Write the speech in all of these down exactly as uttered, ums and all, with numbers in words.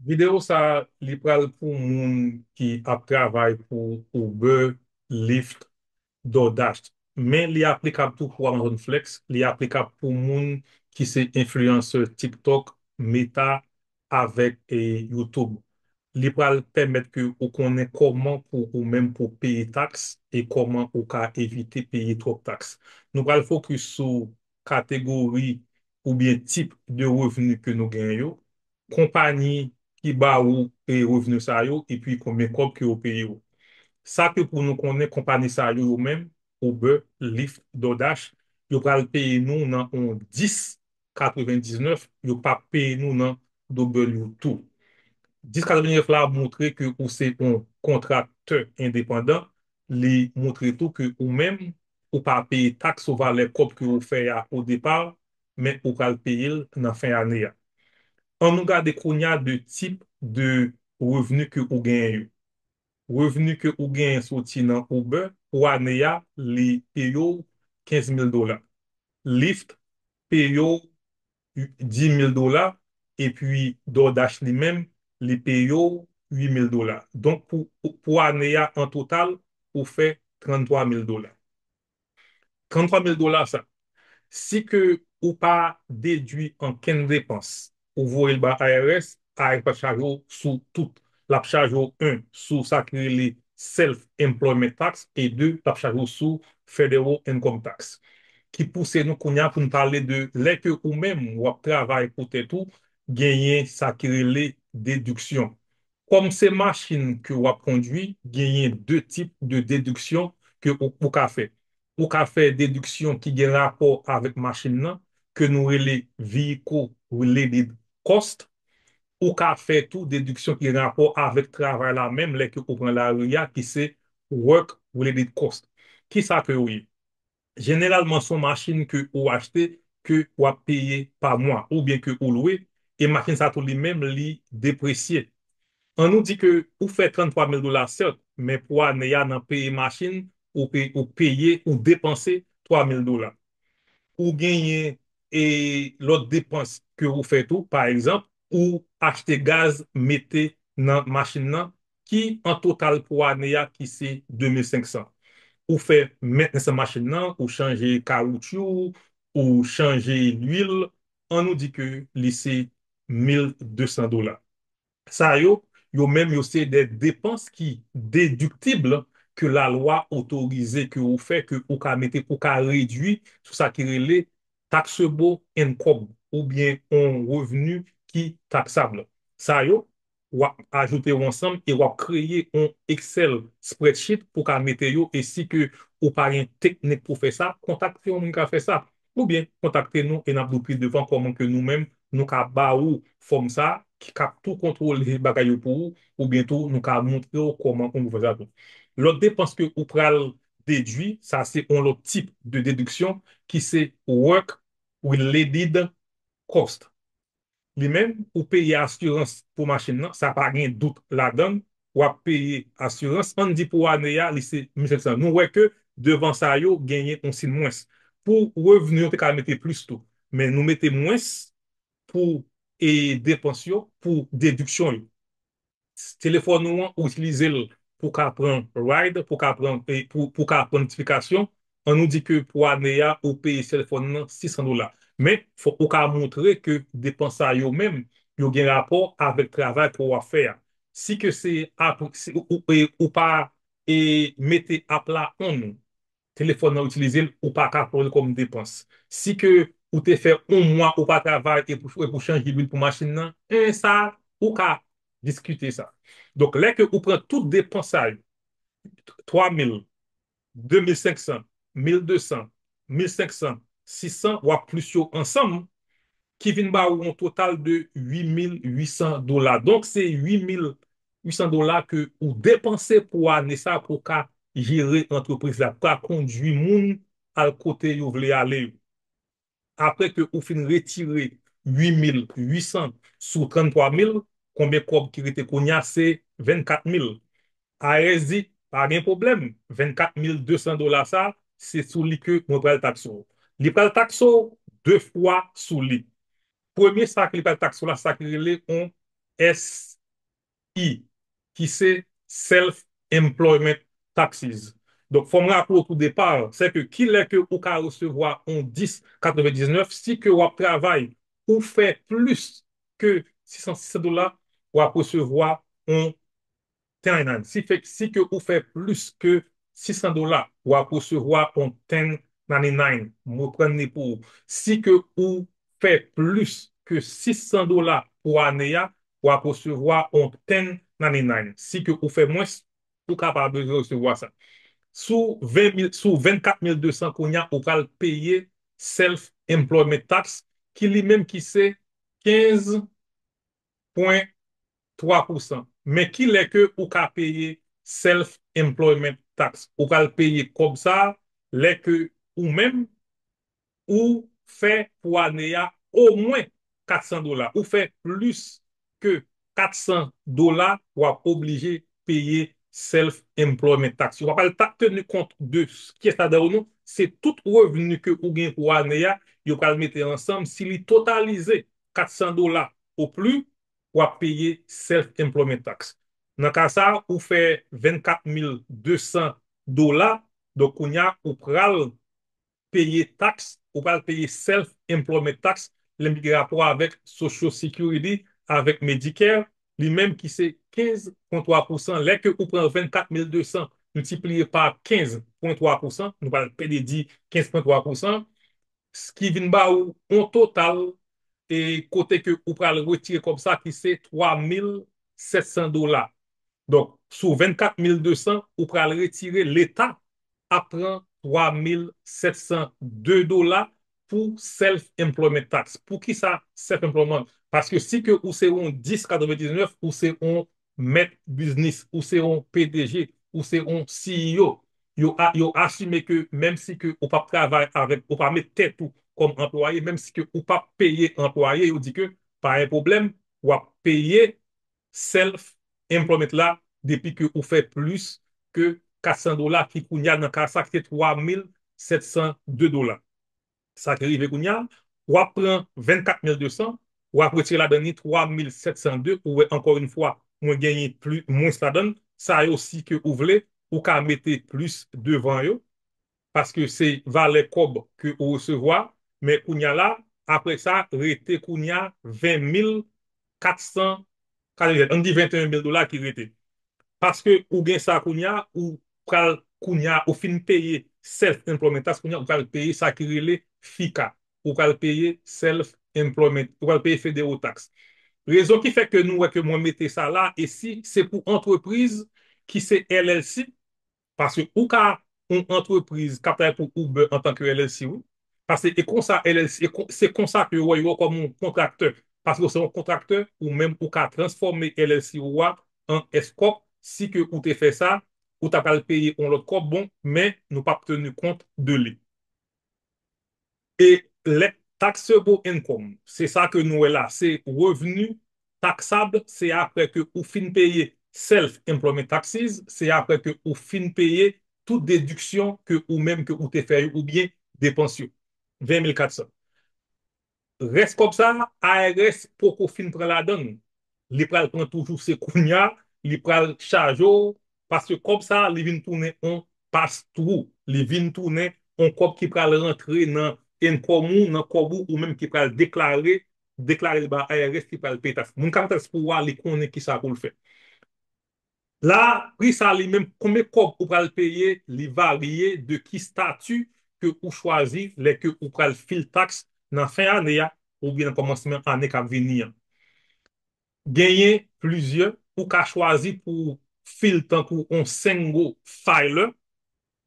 Videyo sa a, li pral pou moun ki ap travay pou Uber, Lyft, DoorDash. Men li aplikab tou pou Amazon Flex, li aplikab pou moun ki se enfliyansè TikTok, Meta, avèk e, YouTube. Li pral pèmèt ke ou konnen kòman pou ou menm pou peye taks e kòman ou ka evite peye twòp taks. Nou pral fokis sou kategori oubyen tip de revni ke nou genyen yo, konpayi ki ba ou e revni sa yo, epi konbyen kòb ke yo peye w. Sa ke pou nou konnen, konpayi sa yo, yo menm, Uber, Lyft, DoorDash, yo pral peye nou nan yon dis katrevendiznèf, yo p ap peye nou nan W two. Dis katrevendiznèf la montre ke ou se yon kontraktè endepandan, li montre tou ke ou menm, ou pa peye taks sou valè kòb ke ou fè a o depa, men ou pral peye l nan fen ane a. An nou gade kounye a de tip de revni ke ou genyen yo. Revni ke ou genyen soti nan Uber pou ane a, li peye w kenz mil dola. Lyft peye w dis mil dola, epi DoorDash li menm, li peye w uit mil dola. Donk, pou, pou ane a, an total, ou fè tranntwa mil dola. Tranntwa mil dola sa, si ke ou pa dedwi ankenn depans, ou voye l ba I R S, I R S p ap chaje w sou tout. L ap chaje w, en, sou sa ki rele self employment tax, e de, l ap chaje w sou federal income tax. Ki pouse nou kounye a pou n pale de lè ke ou menm w ap travay pou tèt ou, genyen sa ki rele dediksyon. Kòm se machin ke w ap kondwi, genyen de tip de dediksyon ke ou, ou ka fè. Ou ka fè dediksyon ki gen rapò avèk machin nan, ke nou rele vehicle related cost. Ou ka fè tou dediksyon ki gen rapò avèk travay la menm lè ke ou pran lari a, ki se work related cost. Kisa ke yo ye? Jeneralman, se yon machin ke ou achte, ke w ap peye pa mwa, oubyen ke ou lwe, e machin sa tou li menm, li depresye. An nou di ke ou fè tranntwa mil dola, sèt, men pou ane a, nan peye machin, ou pe-, ou peye, ou depanse twa mil dola. Ou genyen e lòt depans ke ou fè tou, pa egzanp, ou achte gaz mete nan machin nan, ki an total pou ane a, ki se de mil senk san. Ou fè mentnans nan machin nan, ou chanje kawotchou, ou chanje lwil, an nou di ke li se mil de san dola. Sa yo, yo menm, yo se de depans ki dediktib ke lalwa otorize ke ou fè, ke ou ka mete, ou ka redwi sou sa ki rele taxable income, oubyen yon revni ki taksab. Sa yo, w ap ajoute yo ansanm e w ap kreye yon Excel spreadsheet pou ka mete yo, e si ke ou pa gen teknik pou fè sa, kontakte yon moun ki ka fè sa. Oubyen kontakte nou e n ap di w pi devan kòman ke nou menm nou ka ba ou fòm sa ki k ap tou kontwole bagay yo pou ou, oubyen tou nou ka montre w kòman ou fè sa tou. Lòt depans ke ou pral dedwi, sa se yon lòt tip de dediksyon ki se work related cost. Li menm, ou peye asirans pou machin nan, sa pa gen dout ladan l, w ap peye asirans, ann di pou ane a, li se mil senk san. Nou wè ke devan sa yo genyen yon siy mwens. Pou revni, yo te ka mete plis tou, men nou mete mwens pou e depans yo, pou dediksyon yo. Telefòn ou an, ou itilize l pou ka pran ride, pou ka pran, e pou, pou ka pran notifikasyon, ann nou di ke pou ane a, ou peye telefòn nan sis san dola. Men, fòk ou ka montre ke depans sa yo menm, yo gen rapò avèk travay ke w ap fè a. Si ke se apre, si ou, ou, e, ou pa e mete app la on, telefòn nan itilize l, ou pa ka pran l kòm depans. Si ke ou te fè yon mwa ou pa travay e pou, e pou chanje lwil pou machin nan, en sa, ou ka diskite sa. Donk, lè ke ou pran tout depans sa yo, twa mil, de mil senk san, mil de san, mil senk san, sis san, w ap plis yo ansanm, ki vin ba ou yon total de uit mil uit san dola. Donk, se uit mil uit san dola ke ou depanse pou ane sa pou ka jere antrepriz la, pou ka kondwi moun al kote yo vle ale yo. Apre ke ou fin retire uit mil uit san sou tranntwa mil, konbyen kòb ki rete kounye a? Se vennkat mil. I R S di, pa gen pwoblèm, vennkat mil de san dola sa, se sou li ke mwen pral takse w. Li pral takse w de fwa sou li. Premye sa ke li pral takse w la, sa ki rele yon S I, ki se Self Employment Taxes. Donk, fò m raple w tou depa, se ke kilè ke ou ka resevwa yon dis katrevendiznèf, si ke w ap travay, ou fè plis ke sis san, sis san dola, w ap resevwa yon ten ninety nine. Si, fè, si ke ou fè plis ke sis san dola, w ap resevwa yon ten ninety nine. M reprann li pou ou. Si ke ou fè plis ke sis san dola pou ane a, w ap resevwa yon ten ninety nine. Si ke ou fè mwens, ou kapab resevwa sa. Sou ven mil, sou vennkat mil de san kounye a, ou pral peye self employment tax, ki li menm ki se kenz pwen twa pousan. Men kilè ke ou ka peye self employment tax? Ou pral peye kòb sa lè ke ou menm ou fè pou ane a omwen kat san dola. Ou fè plis ke kat san dola, w ap oblije peye self employment tax. Yo pa pral ta teni kont de kyès ladan yo non. Se tout revni ke ou gen pou ane a, yo pral mete ansanm. Si li totalize kat san dola o pli, w ap peye self employment tax. Nan ka sa, ou fè vennkat mil de san dola, donk kounye a, ou pral peye taks, ou pral peye self employment tax, lè m gen rapò avèk Social Security, avèk Medicare, li menm ki se kenz pwen twa pousan. Lè ke ou pran vennkat mil de san miltipliye pa kenz pwen twa pousan, nou pral pede di kenz pwen twa pousan, ki vin ba ou yon total e kote ke ou pral retire kòb sa ki se twa mil sèt san dola. Donk, sou vennkat mil de san, ou pral retire, Leta ap pran twa mil sèt san de dola pou self employment tax. Poukisa self employment? Paske si ke ou se yon dis katrevendiznèf, ou se yon mèt biznis, ou se yon P D G, ou se yon C E O, yo, a- yo asime ke menm si ke ou p ap travay avèk, ou pa met tèt ou kòm anplwaye, menm si ke ou p ap peye anplwaye, yo di ke pa gen pwoblèm, w ap peye self employment la depi ke ou fè plis ke kat san dola ki kounye a nan ka sa ki se twa mil sèt san de dola. Sa ki rive kounye a, w ap pran vennkat mil de san, w ap retire ladan li twa mil sèt san de, ou wè ankò yon fwa, mwen genyen pli, mwens ladan l. Sa yo si ke ou vle, ou ka mete plis devan yo, paske se valè kòb ke ou resevwa, men kounye a la, apre sa, rete kounye a ven mil kat san, ann di venteyen mil dola ki rete. Paske ou gen sa kounye a, ou pral kounye a, ou fin peye self employment tax, kounye a, ou pral peye sa ki rele FICA. Ou pral peye self employment, ou pral peye federal tax. Rezon ki fè ke nou wè ke mwen mete sa la, e si se pou antrepriz ki se L L C, paske ou ka yon antrepriz k ap travay pou Uber antanke L L C, wi. Paske e konsa L L C, e kon- se konsa ke yo wè yo kòm yon kontraktè. Paske ou se yon kontraktè, ou menm ou ka transfòme L L C ou a an S corp. Si ke ou te fè sa, ou ta pral peye yon lòt kòb, bon, men nou p ap teni kont de li. E lè taxable income, se sa ke nou wè la, se revni taksab, se apre ke ou fin peye self employment taxes, se apre ke ou fin peye tout dediksyon ke ou menm ke ou te fè yo oubyen depans yo. Ven mil kat san. Rès kòb sa, I R S poko fin pran ladan l. Li pral pran toujou, se kounye a, li pral chaje w, paske kòb sa, li vin tounen yon pass through. Li vin tounen yon kòb ki pral rantre nan income ou, nan kòb ou, ou menm ki pral deklare, deklare l ba I R S ki pral peye taks. Moun k ap fè taks pou ou a, li konnen kisa pou l fè. La, pri sa li menm, konbyen kòb ou pral peye, li varye de ki stati ke ou chwazi lè ke ou pral fil taks nan fen ane a oubyen nan kòmansman ane k ap vini an. Genyen plizyè, ou ka chwazi pou fil tankou yon single filer.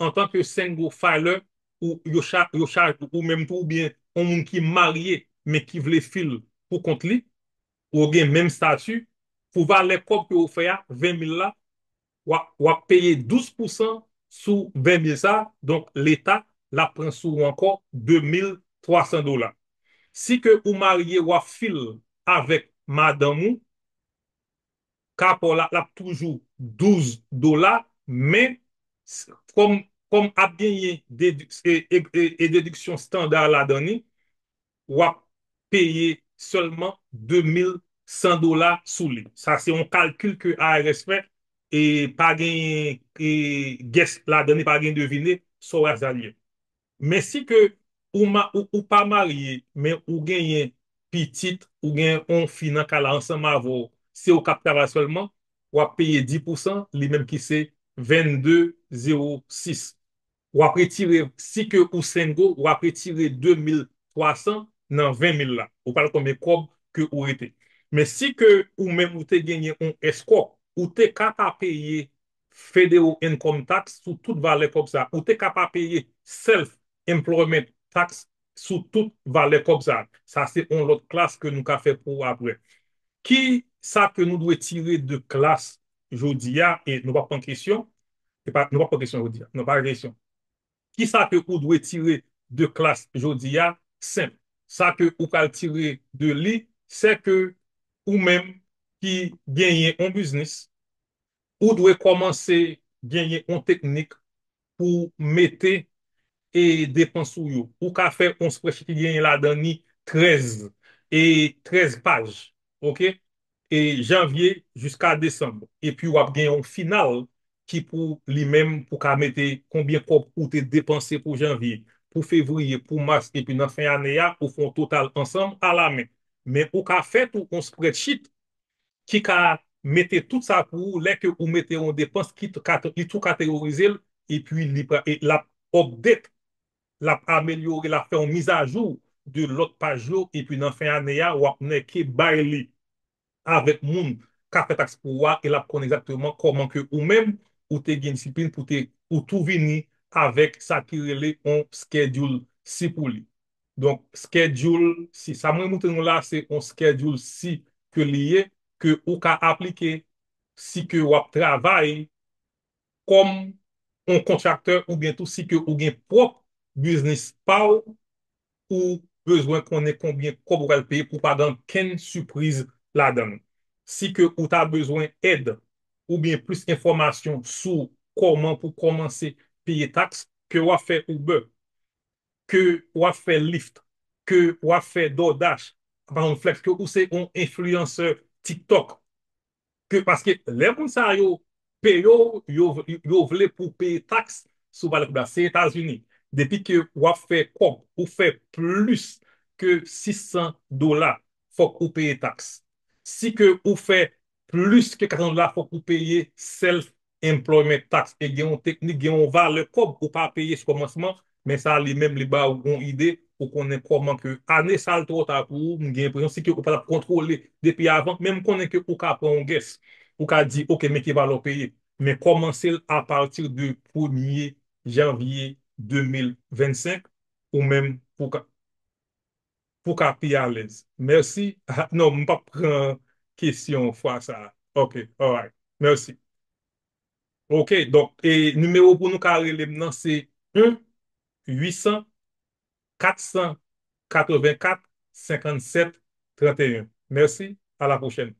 Antanke single filer, ou, yo cha, yo cha, ou menm tou, oubyen yon moun ki marye, men ki vle fil pou kont li, ou gen menm stati, pou valè kòb ke ou fè a, ven mil la, w ap, w ap peye douz pousan sou ven mil sa, donk Leta, l ap pran sou ou ankò de mil twa san dola. Si ke ou marye, w ap fil avèk madanm ou, ka pa w la, l ap toujou douz dola, men s- kòm, kòm ap genyen dedi- e, e, e, e dediksyon estanda ladan li, w ap peye sèlman de mil san dola sou li. Sa se yon kalkil ke I R S fè, e pa gen e guess ladan li, pa gen devine, sa w wè sa l ye. Men si ke ou, ma, ou, ou pa marye, men ou genyen pitit, ou gen yon fi nan kay la ansanm avè w, se ou k ap travay sèlman, w ap peye dis pousan, li menm ki se vennde zewo sis. W ap retire, si ke ou single, w ap retire de mil twa san nan ven mil la. Ou pral konbyen kòb ke ou rete. Men si ke ou menm ou te genyen yon S corp, ou te ka pa peye federal income tax sou tout valè kòb sa. Ou te ka pa peye self employment tax sou tout valè kòb sa. Sa se yon lòt klas ke nou ka fè pou ou apre. Ki sa ke nou dwe tire de klas jodi a, e nou pa pran kesyon, e pa, nou pa pran kesyon jodi a, nou pa kesyon. Ki sa ke ou dwe tire de klas jodi a? Senp. Sa ke ou pral tire de li, se ke ou menm ki genyen yon biznis, ou dwe kòmanse genyen yon teknik pou mete e depans ou yo. Ou ka fè yon spreadsheet ki genyen ladan ni trèz e trèz paj, oke? E janvye jiska desanm. Epi w ap gen yon final ki pou li menm pou ka mete konbyen kòb ou te depanse pou janvye, pou fevriye, pou mas, epi nan fen ane a, ou fè yon total ansanm alamen. Men ou ka fè tou yon spreadsheet ki ka mete tout sa pou ou, lè ke ou mete yon depans ki t-, ka t-, li tou kategorize l, epi li pra-, e l ap update, l ap amelyore, l ap fè yon mizajou de lòt paj yo, epi nan fen ane a, w ap nèke bay li avèk moun k ap fè taks pou ou a, e l ap konn egzakteman kòman ke ou menm, ou te gen disiplin pou te, ou tou vini avèk sa ki rele yon Schedule C pou li. Donk, Schedule C, sa mwen montre nou la, se yon Schedule C ke li ye, ke ou ka aplike si ke w ap travay kòm yon kontraktè oubyen tou si ke ou gen pwòp biznis pa w, ou bezwen konnen konbyen kòb ou pral peye pou pa gen okenn sipriz ladan l. Si ke ou ta bezwen èd oubyen plis enfòmasyon sou kòman pou kòmanse peye taks, ke w ap fè Uber, ke w ap fè Lyft, ke w ap fè DoorDash, pa egzanp Flex, ke ou se yon enfliyansè TikTok, ke, paske lè moun sa yo peye w, yo, yo vle pou w peye taks sou valè kòb la. Se Etazini. Depi ke w ap fè kòb, ou fè plis ke sis san dola, fòk ou peye taks. Si ke ou fè plis ke kat san dola, fòk ou peye self employment tax. E gen yon teknik, gen yon valè kòb ou pa peye sou kòmansman, men sa li menm li ba ou yon ide, ou konnen kòman ke ane sa l twò ta pou ou, m gen enpresyon si ke ou pa t ap kontwole depi avan, men m konnen ke ou ka pran yon guess, ou ka di, oke, men ki valè w peye. Men kòmanse l apati de premye janvye de mil vennsenk, ou menm pou ka, pou ka pi alèz. Mèsi. Ah, non, m p ap pran kesyon fwa sa a. Ok, alright. Mèsi. Ok, donk, e nimewo pou nou ka rele m nan se un uit san kat san katrevenkat senkannsèt tranteyen. Mèsi, a la pwochèn.